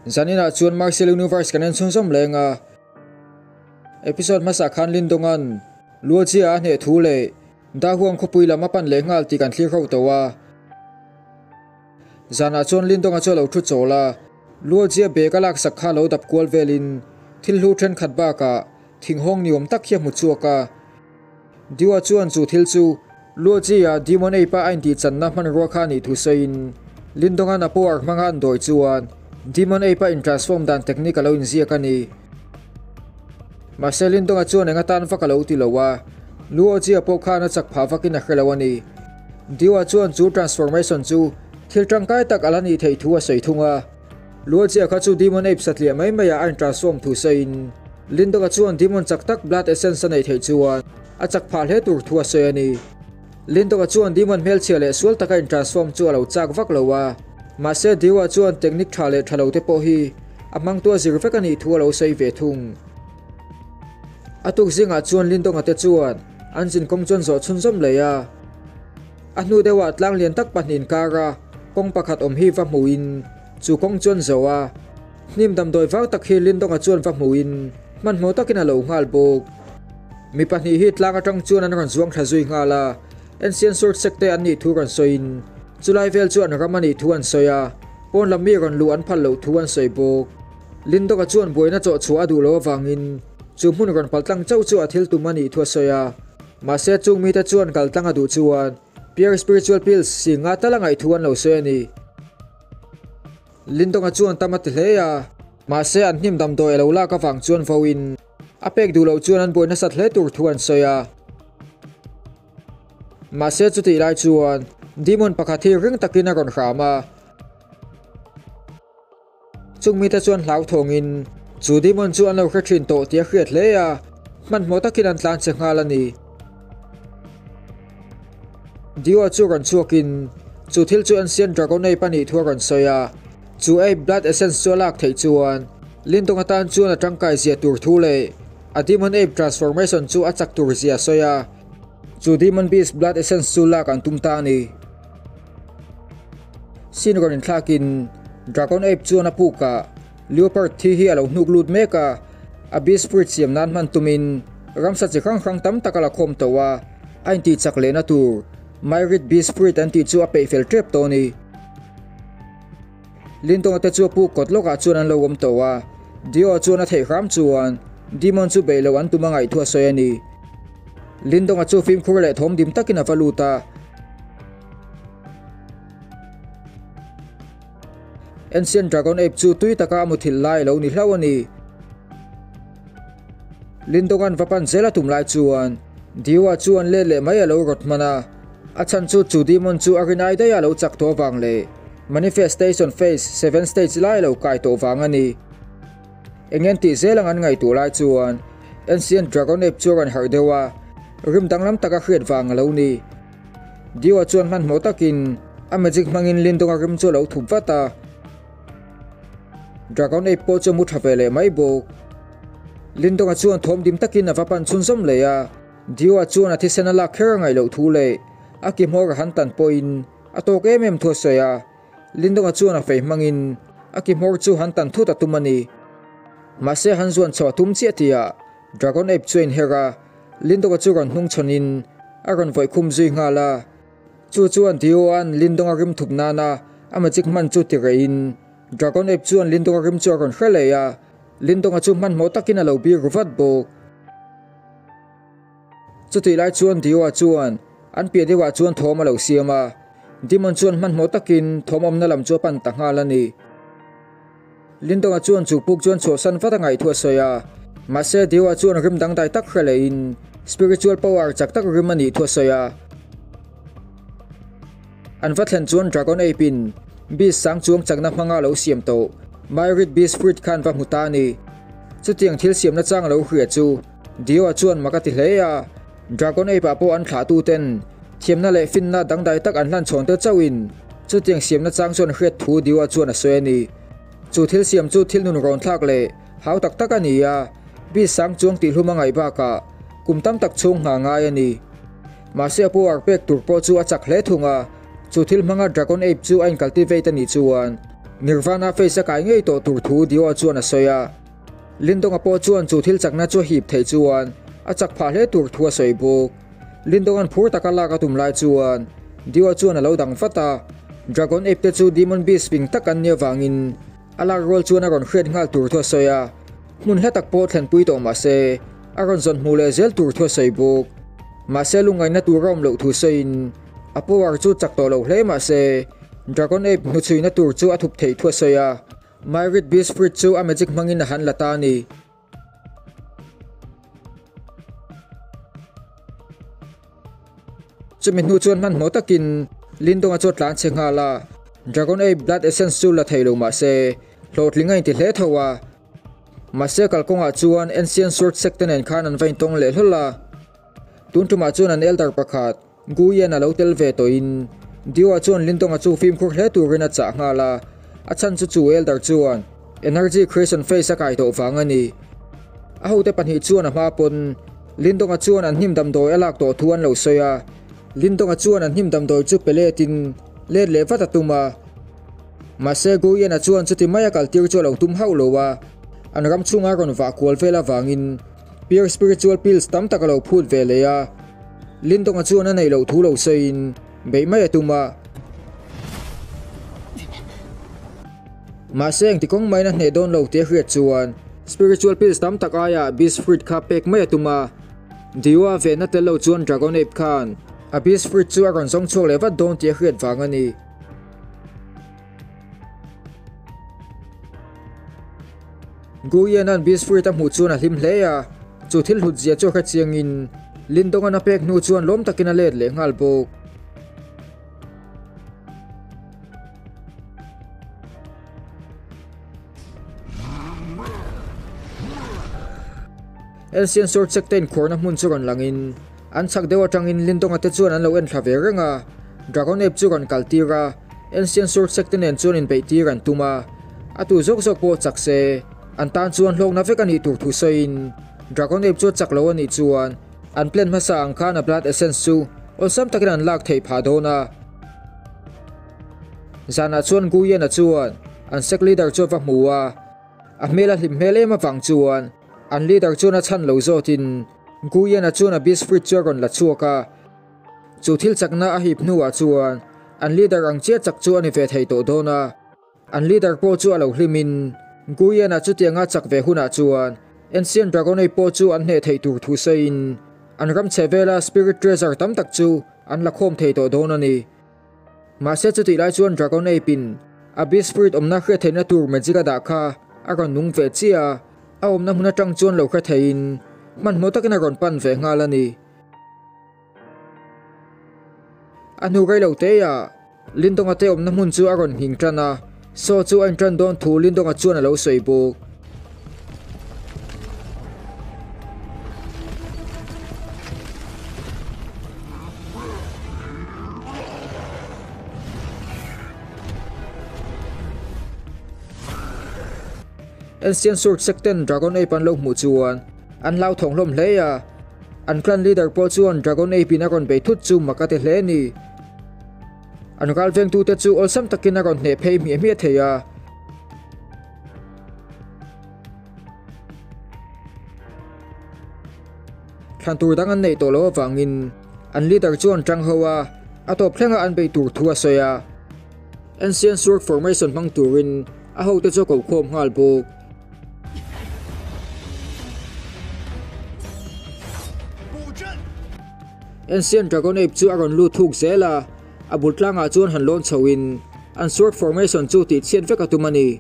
Zaninah chuan Martial Universe kan en chhunzawm leng a. Episode hmasa khan Lindongan Luojia a hneh thu leh Dahuang khawpui lam a pan leh nghal tih kan thlir ho tawh a. Zanah chuan Lindonga chu a lo thu chawl a, Luojia bag a laksak kha lo dap kual velin thil hlu thenkhat bakah thinghawng ni awm tak hi a hmu chhuak a. Diwa chuan chu thil chu Luojia Demon Ape-a a intihchanna hmanrua kha a nih thu sawiin Lindonga'n a power hmanga an dawi chuan Demon Ape-a intransform dan technique a lo inziak a ni. Mahse Lindonga chuan eng atan vak a lo ti lo a, Luojia pawh khan a chak phah vakin a hre lo a ni. Diwa chuan chu transformation chu thil tangkai tak a la nih theih thu a sawi thung a. Luojia kha chu Demon Ape satliah mai maiah a intransform thu sawiin Lindonga chuan Demon chak tak Blood Essence a neih theih chuan a chak phah hle tur thu a sawi a ni. Lindonga chuan Demon hmelchhia leh sual taka intransform chu a lo chak vak lo a, mahse Diwa chuan technique tha leh tha lo te pawh hi a hmangtu a zir vek a nih thu a lo sawi ve thung. A tuk zingah chuan Lindonga te chuan an zin kawng chuan zawh chhunzawm leh a. A hnu deuhah tlang lian tak pahnih inkara kawng pakhat awm hi va hmuhin chu kawng chuan zawh a. Hnim damdawi vang tak hi Lindonga chuan va hmuhin hmanhmawh takin a lo nghal bawk. Mi pahnih hi tlang atang chuan an rawn zuang thla zui nghal a, Ancient Sword Sect te an nih thu rawn sawiin chulai vel chu an ram a nih thu an sawi a, pawn lam mi rawn luh an phal loh thu an sawi bawk. Lindonga chuan buaina chawh chhuah a duh loh avangin chu hmun rawn pal tlang chauh chu a thil tum a nih thu a sawi a, mahse chung mite chuan kal tlang a duh chuan Pure Spiritual Pills si nga tal a ngaih thu an lo sawi a ni. Lindonga chuan tam a ti hle a, mahse an hnim damdawi a lo lak avang chuan vawiin a pek duh loh chuan an buai nasat hle tur thu an sawi a. Mahse chutih lai chuan Demon pakhat hi ring takin a rawn hram a. Chung mite chuan hlauthawngin chu Demon chu an lo hre thin tawh tih a hriat hle a, hmanhmawh takin an tlan che nghal a ni. Dio chu rawn chhuakin chu thil chu Ancient Dragon Ape a nih thu a rawn sawi a, chu Ape Blood Essence chu a lak theih chuan Lindong atan chuan a tangkai zia tur thu leh a Demon Ape Transformation chu a chak tur zia a sawi a, chu Demon Beast Blood Essence chu lak an tum ta a ni. Sin rawn inthlakin Dragon Ape chuan a pukah Leopard thi hi a lo hnuk lut mek a, a beast spirit siam nan hman tumin ramsa chi hrang hrang tam tak a la khawm tawh a, a intih chak lehna tur Myrid beast spirit an tih chu a peih fel tep tawh a ni. Lindonga te chu a puk kawt lawkah chuan an lo awm tawh a, Dio chuan a theih hram chuan Demon chu beih loh an tum a ngaih thu a sawi a ni. Lindonga chu fimkhur leh thawm dim takin a va lut a. Ancient Dragon Ape chu tui taka a muthilh lai a lo ni hlauh a ni. Lindongan va pan zel a tum lai chuan Diwa chuan let leh mai a lo rawt hman a, a chhan chu chu demon chu a rinai daih a lo chak tawh avang leh Manifestation Phase Seven Stage lai a lo kai tawh vang a ni. Eng en tih zel ang an ngaihtuah lai chuan Ancient Dragon Ape chu a rawn harh deuh a, rim danglam taka hriat vang a lo ni. Diwa chuan hmanhmawh takin a magic hmangin Lindonga rim chu a lo thup vat a. Dragon Ape pawh chu a mu tha ve leh mai bawk. Lindonga chuan thawm dim takin a va pan chhunzawm leh a. Diwa chuan a thisen a lak kher a ngaih loh thu leh a ki hmawr a han tan pawhin a tawk em em thu a sawi a. Lindonga chuan a fei hmangin a ki hmawr chu han tan thut a tum a ni. Mahse han zuan chho a tum chiah tihah Dragon Ape chu a inher a. Lindonga chu rawn hnung chhawn-in a rawn vawih khum zui nghal a. Chu chuan Dio-a'n Lindonga rim thup nana a magic hman chu ti reihin Dragon Ape chuan Lindonga rim chu a rawn hre leh a, Lindonga chu hmanhmawh takin a lo bir ru vat bawk. Chutih lai chuan Dio-a chuan an piah deuhah chuan thawm a lo siam a, Demon chuan hmanhmawh takin thawm awmna lam chu a pan ta nghal a ni. Lindonga chuan chu puk chuan chhuahsan vat a ngaih thu a sawi a, mahse Dewa chuan rim dangdai tak hre lehin spiritual power chak tak rim a nih thu a sawi a. An va thlen chuan Dragon Ape in Beast sang chuang chakna hmanga lo siam tawh Myrid Beast Fruit khan va hmu ta a ni. Chutiang thil siamna chang a lo hria chu Dewa chuan mak a ti hle a, Dragon Ape ah pawh an thlahtu ten thiamna leh finna dangdai tak an hlan chhawn te chauhin chutiang siamna chang chuan hriat thu Dewa chuan a sawi a ni. Chu thil siam chu thil nun rawn thlak leh hau tak tak a ni a, beast sang chuang tih hlum a ngaih bakah kum tam tak chhung hna ngai a ni. Mahse a power pek tur pawh chu a chak hle thung a, chu thil hmanga Dragon Ape chu a in cultivate a nih chuan Nirvana face a kai ngei tawh tur thu Dio chuan a sawi a. Lindonga pawh chuan chu thil chakna chu a hip theih chuan a chak phah hle tur thu a sawi bawk. Lindonga'n phur taka lak a tum lai chuan Dio chuan a lo dang vat a. Dragon Ape te chu Demon Beast fing tak an nih avangin a lak rual chuan a rawn hriat nghal tur thu a sawi a. Hmun hla tak pawh thlenpui tawh mah se a rawn zawn hmuh leh zel tur thu a sawi bawk. Mahse lungngaihna tur a awm loh thu sawiin a power chu chak tawh lo hle mah se Dragon Ape hnuchhuina tur chu a thup theih thu a sawi a. Myrid Beast Fruit chu a magic hmangin a han la ta a ni. Chumi hnu chuan hmanhmawh takin Lindonga chu a tlan chhe nghal a, Dragon Ape Blood Essence chu la thei lo mah se hlawhtling a inti hle tho a. Mahse kalkawngah chuan Ancient Sword Sect te nen khan an va intawng leh hlawl a. Tun tumah chuan an elder pakhat Gu Yan a lo tel ve tawhin Dio-a chuan Lindonga chu fimkhur hle turin a chah nghal a, a chhan chu chu elder chuan Energy Creation Phase a kai tawh vang a ni. A hote pahnih chuan a hma pawn Lindonga chuan an hnim damdawi a lak tawh thu an lo sawi a, Lindonga chuan an hnim damdawi chu pe letin let leh vat a tum a. Mahse Gu Yan-a chuan chuti maia kaltir chu a lo tum hauh lo a, an ram chhunga rawn vah kual vel avangin Pure spiritual pills tam tak a lo phut ve leh a, Lindonga chuan a neih loh thu lo sawiin beih mai a tum a. Mahse engti kawng maiin a hneh dawn lo tih a hriat chuan spiritual pills tam tak aiah beast fruit kha pek mai a tum a. Diwa vehna tel lo chuan Dragon Ape khan a beast fruit chu a rawn zawng chhuak leh vat dawn tih a hriat vang a ni. Guiana'n Beast Fruit a hmuh chuan a hlim hle a, chu thil hlut zia chu a hre chiangin Lindonga'n a pek hnu chuan lawm takin a let leh nghal bawk. Ancient Sword Sect te inkhawrna hmun chu rawn langin an chhak deuh atangin Lindonga te chuan an lo en thla ve reng a, Dragon Ape chu rawn kal tir a, Ancient Sword Sect te nen chuan inbeih tir an tum a, a tu zawk zawk pawh chak se, an tan chuan hlawkna vek a nih tur thu sawiin Dragon Ape chu a chak lo a nih chuan an plan hmasa ang khan a Blood Essence chu awlsam takin an lak theih phah dawn a. Zanah chuan Gu Yan-a chuan an sect leader chu a va hmu a, a hmel a hlim hmel em avang chuan an leader chuan a chhan lo zawtin Gu Yan-a chuan a beast fruit chu a rawn la chhuak a. Chu thil chakna a hip hnuah chuan an leader ang chiah chak chu a ni ve thei tawh dawn a, an leader pawh chu a lo hlimin Guiana chutianga chak ve hunah chuan Ancient Dragonite pawh chu an hneh theih tur thu sawiin an ram chhe vela Spirit Treasure tam tak chu an la khawm thei tawh dawn a ni. Mahse chutih lai chuan Dragon Ape in a Beast Spirit awmna hriat theihna tur magic a dah kha a rawn nung ve chiah a, a awmna hmun atang chuan lo hre theiin hmanhmawh takin a rawn pan ve nghal a ni. A hnu rei lo te ah Lindonga te awmna hmun chu a rawn nghing tan a, saw chu a intan dawn thu Lindonga chuan a lo sawi bawk. Ancient Sword Sect ten Dragon Ape an lo hmuh chuan an hlauthawng hlawm hle a. An clan leader pawh chuan Dragon Ape in a rawn bei thut chu mak a ti hle a ni. An ral vengtute chu awlsam takin a rawn hneh phei hmiah hmiah thei a. Thlan tur dang an neih tawh loh avangin an leader chu an tang ho a, a tawp thlenga an bei tur thu a sawi a. Ancient Sword Formation hmang turin a hote chu a kokhawm nghal bawk. Ancient Dragon Ape chu a rawn lut thuk zel a, a bul tlangah chuan han lawn chhoin an sword formation chu tih chhiat vek a tum a ni.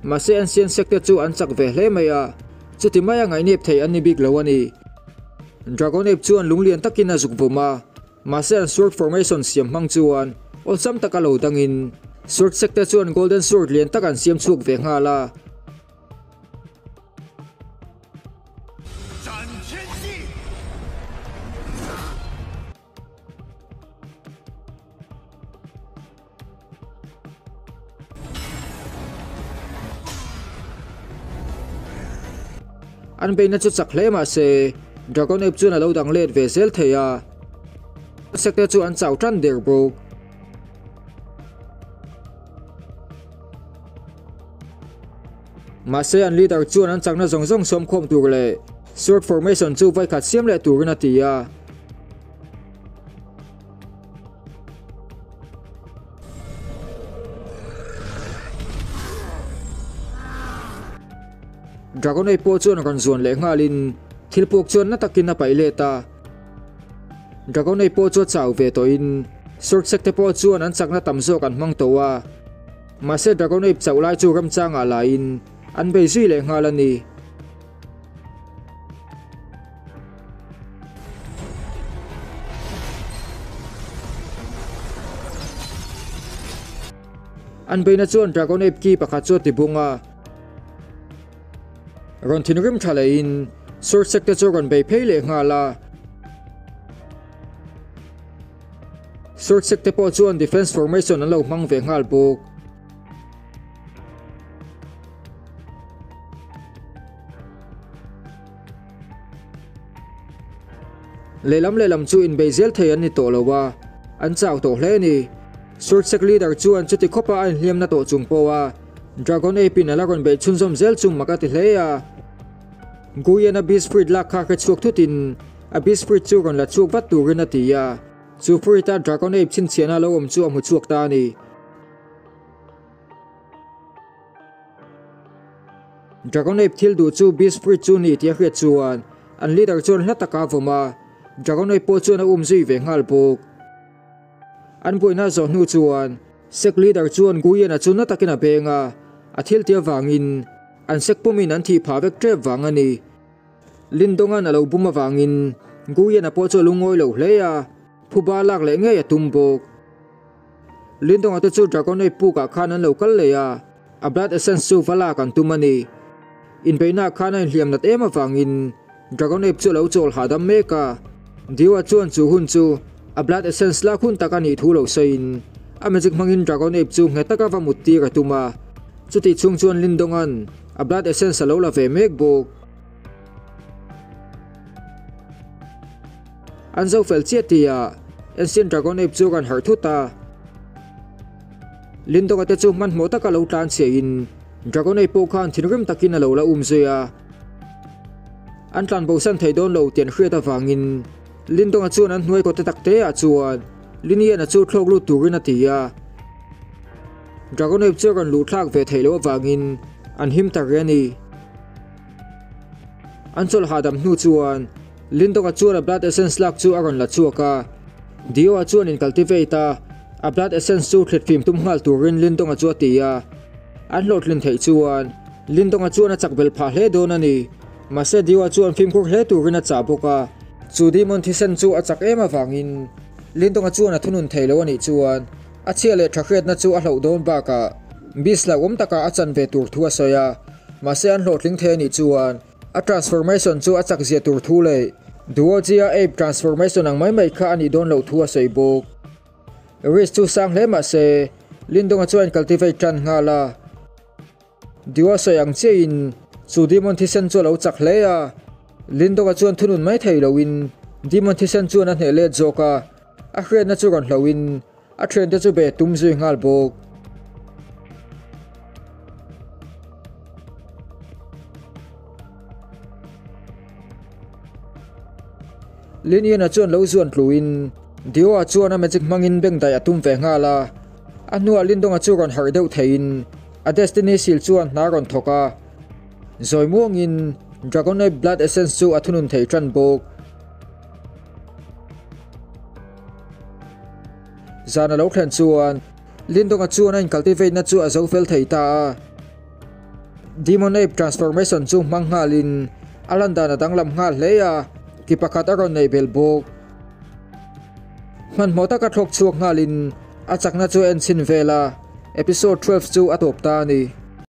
Mahse Ancient Sect te chu an chak ve hle mai a, chuti maia ngaihnep thei an ni bik lo a ni. Dragon Ape chuan lunglian takin a zuk vawm a, Mahse an sword formation siam hmang chuan awlsam taka lo dangin sword sek te chuan golden sword lian tak an siam chhuak ve nghal a. An beihna chu chak hle mah se Dragon Ape chuan a lo dang let ve zel thei a, Sek te chu an chau tan der bawk. Mahse an leader chuan an chakna zawng zawng sawmkhawm tur leh sword formation chu vaikhat siam leh turin a ti a. Dragon Ape pawh chuan rawn zuan leh nghalin thil puk chuan na takin a paih let a. Dragon Ape pawh chu a chau ve tawhin Sword Sect te pawh chuan an chakna tam zawk an hmang tawh a. Mahse Dragon Ape chauh lai chu ramchangah lain an bei zui leh nghal a ni. An beina chuan Dragon Ape ki pakhat chu a ti bung a. Rawn thinrim tha lehin Sword Sect te chu rawn bei phei leh nghal a. Sword Sect te pawh chuan Defence Formation an lo hmang ve nghal bawk. Lehlam lehlam chu inbei zel thei an ni tawh lo a, an chau tawh hle a ni. Sword Sect leader chuan chuti khawpa a inhliamna tawh chung pawha Dragon Ape in a la rawn beih chhunzawm zel chu mak a ti hle a. Guyan a Beast Fruit lak kha hre chhuak thutin a Beast Fruit chu rawn la chhuak vat turin a ti a, chu fruit a Dragon Ape chhinchhiahna lo awm chu a hmu chhuak ta a ni. Dragon Ape thil duh chu Beast Fruit chu ni tih a hriat chuan an leader chuan hla taka a vawm a, Dragon Ape pawh chuan a um zui ve nghal bawk. An buaina zawh hnu chuan Sect leader chuan Guyan-a chu na takin a beng a, a thil tih avangin an sect pumin an thih phah vek tep vang a ni. Lindongan a lo bum avangin Guyan-a pawh chu a lungawi lo hle a, phuba lak leh ngei a tum bawk. Lindonga te chu Dragon Ape pukah khan an lo kal leh a, a blood essence chu va lak an tum a ni. Inbeihnaah khan a inhliam nat em avangin Dragon Ape chu a lo chawl hahdam mek a, Diwa chuan chu hun chu a blood essence lak hun tak a nih thu lo sawiin a magic hmangin Dragon Ape chu nghet taka va mut tir a tum a, chutih chhung chuan Lindongan a blood essence a lo la ve mek bawk. An zo fel chiah tihah Ancient Dragon Ape chu rawn harh thut a, Lindonga te chu hmanhmawh taka lo tlan chhiahin Dragon Ape pawh khan thinrim takin a lo la um zui a. An tlan bosan thei dawn lo tih an hriat avangin Lindonga chuan an hnuai kawte tak te ah chuan Liniana chu thlawk lut turin a ti a. Dragon Ape chu a rawn luh thlak ve theih loh avangin an him ta rih a ni. An chawlh hahdam hnu chuan Lindonga chuan a blood essence lak chu a rawn la chhuak a. Dio-a chuan in cultivate a, a blood essence chu thlit fim tum nghal turin Lindonga chu a ti a. An hlawhtlin theih chuan Lindonga chuan a chak bel phah hle dawn a ni. Mahse Dio-a chuan fimkhur hle turin a chah bawk a. Chu demon thisen chu a chak em avangin Lindonga chuan a thunun thei lo a nih chuan a chhia leh tha hriatna chu a hlauh dawn bakah beast hlauhawm takah a chan ve tur thu a sawi a. Mahse an hlawhtling thei a nih chuan a transformation chu a chak zia tur thu leh Duoji-a ape transformation ang mai mai kha a nih dawn loh thu a sawi bawk. Risk chu sang hle mah se Lindonga chuan cultivate tan nghal a. Duo sawi ang chiahin chu demon thisen chu a lo chak hle a. Lindonga chuan thunun mai thei loin demon thisen chuan a hneh let zawk a, a hriatna chu rawn hlohin a thiante chu be tum zui nghal bawk. Linian-a chuan lo zuan tluin Dio-a chuan a magic hmangin bengdaih a tum ve nghal a. A hnuah Lindonga chu rawn harh deuh theihin a Destiny Seal chuan hna rawn thawk a. Zawi muangin Dragon Ape Blood Essence chu a thunun thei tan bawk. Zan a lo thlen chuan Lindonga chuan a incultivate na chu a zo fel thei ta a. Demon Ape Transformation chu hmang nghalin a lan dan a danglam nghal hle a, ki pakhat a rawn neih belh bawk. Hmanhmawh taka thlawk chhuak nghalin a chakna chu a enchhin vel a, episode 12 chu a tawp ta a ni.